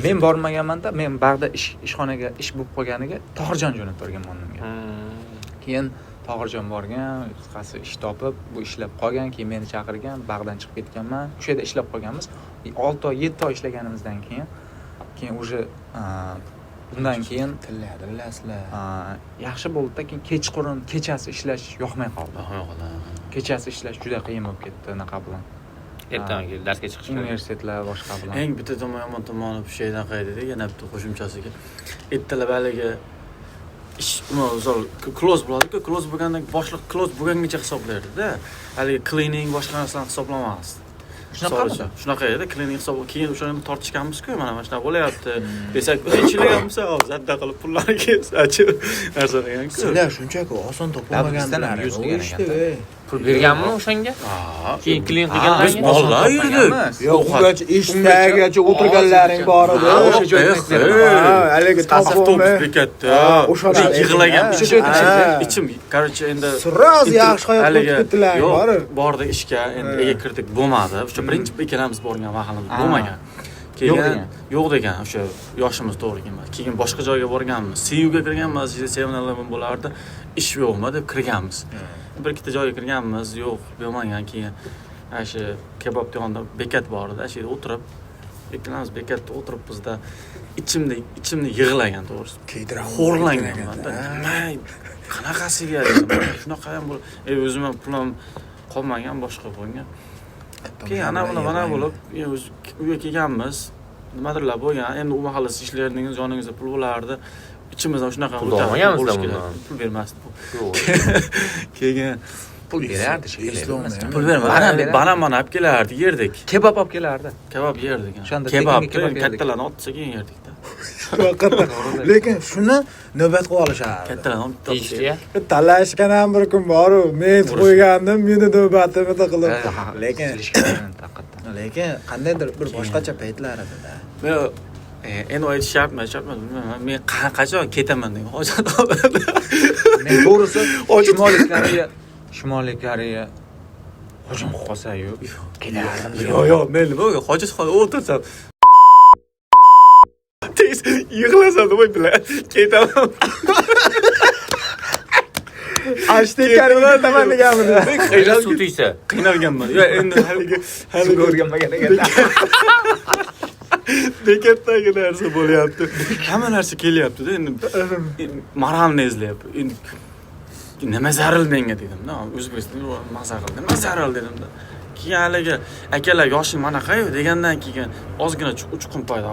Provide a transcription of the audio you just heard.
Men bormaganmanda, men bag'da ishxonaga ish bo'lib qolganiga Tohirjon jo'natib yuborgan o'rnimga. Keyin Tohirjon borgan, qisqasi, ish topib, bu ishlab qolgan, keyin meni chaqirgan, bag'dan chiqib ketganman. O'sha yerda ishlab qolganmiz. 6 oy, 7 oy ishlaganimizdan keyin уже undan keyin Tilladilar. Yaxshi bo'ldida, keyin kechqurun, kechasi ishlash yoqmay qoldi. Kechasi ishlash juda qiyin bo'lib ketdi, anaqa bilan. Ertaga kelib darsga chiqish kerak. Universitetlar, boshqa bilan. Eng bitta tomon, yomon tomoni shu anaqa edida, yana bitta qo'shimchasiga ertalab haligi ish, misol, close bo'ladiku, close bo'lganda boshliq close bo'lgangacha hisoblardida, haligi cleaning, boshqa narsalarni hisoblamasdi. Shunaqamidi? Misol uchun, shunaqa edi, cleaning hisob. Keyin o'shani tortishganmizku, mana shunaqa bo'lyapti desak, ishlaganmisan, zadda qilib pullarni kelsachi narsa deganku. Sizlar shunchaki oson Bizdan ham topolmagandilar. 100 U qilgan ishda, ekanda. ey. Pul berganmi o'shanga? Ha. Keyin clean Ha, qilganlarga? Biz bolalar topmaganmiz. yurdik. Yo'q, ungacha eshik tagigacha o'tirganlaring bor edi. Ha, o'sha joyda Eh, aytib beraman. Ha, haligi avtobus topolmay. bekatda Ha, o'shalar yig'lagan. ayting, O'sha joyda ha. Ichim, короче, endi Сразу yaxshi hayotga haligi- o'tib ketdilar, yo'q, borib. Bordik ishga, endi Ha. ega kirdik, bo'lmadi. O'sha birinchi ikkalamiz borgan mahalimiz bo'lmagan. Keyin Yo'q degan. Yo'q degan, o'sha yoshimiz to'g'ri kelmadi. Keyin boshqa joyga borganmiz, CUga kirganmiz, 7-Eleven bo'lardi, ish yo'qmi deb kirganmiz. Bir ikkita joyga kirganmiz, yo'q, bo'lmagan. Keyin ana shu kebab yonida bekat bor edi, shu yerda o'tirib, ikkalamiz bekatda o'tiribmizda, ichimda yig'lagan, to'g'risi. Kiydiramiz. Xo'rlanganmanda, nima, qanaqasiga dedim, shunaqa ham bo'lib, o'zim ham pulim qolmagan, boshqa bo'lgan. Keyin ana bular mana bo'lib, keyin o'zi uyga kelganmiz, nimadirlar bo'lgan. Endi u mahalla siz ishlardingiz, yoningizda pul bo'lardi, ichimizdan shunaqa Pul o'tardi, olmaganmizlar bo'lishi kerak. bundan? Pul bermasdi. Yo'q. Keyin Pul berardi shekilli. Eslolmayman. Pul bermadi. Banan berardi. Banan mana olib kelardi, yerdik. Kebab olib kelardi. Kebab yerdik. O'shanda kebab tekinga kebab yerdik. Kattalarni olib kelsa, keyin yerdikda. Haqiqatdan. Lekin shuni navbat qilib olishardi. Kattalarni olib Deyishdi ya. Talashgan ham bir kun boru, men aytib qo'ygandim, meni navbatimni qilib. Lekin Haqiqatdan. Lekin qandaydir bir boshqacha paytlar edi-da. Men endi aytish shartmi, shartmi bilmayman. Men qachon ketaman degan hojat qoladi. Men to'g'risi Shimoliy Koreya hujum qilib qolsa-yu, ketardim. Yo'q, men nima bo'lgan? Hojatxonada o'tirsam, tez yig'lasam, nima bilan ketaman. Ashtekani ketaman deganmidi? Qayerda suv tegsa? Qiynalganman. Yo, endi haligi Suvga haligi o'rganmagan ekan. bekatdagi narsa bo'lyapti. Hamma narsa kelyapti-da, endi moralni izlayapti. Endi nima zaril menga dedimda, O'zbekistonda maza qil, nima zaril dedimda. Keyin haligi akalar yoshing manaqayu degandan keyin ozgina uchqun paydo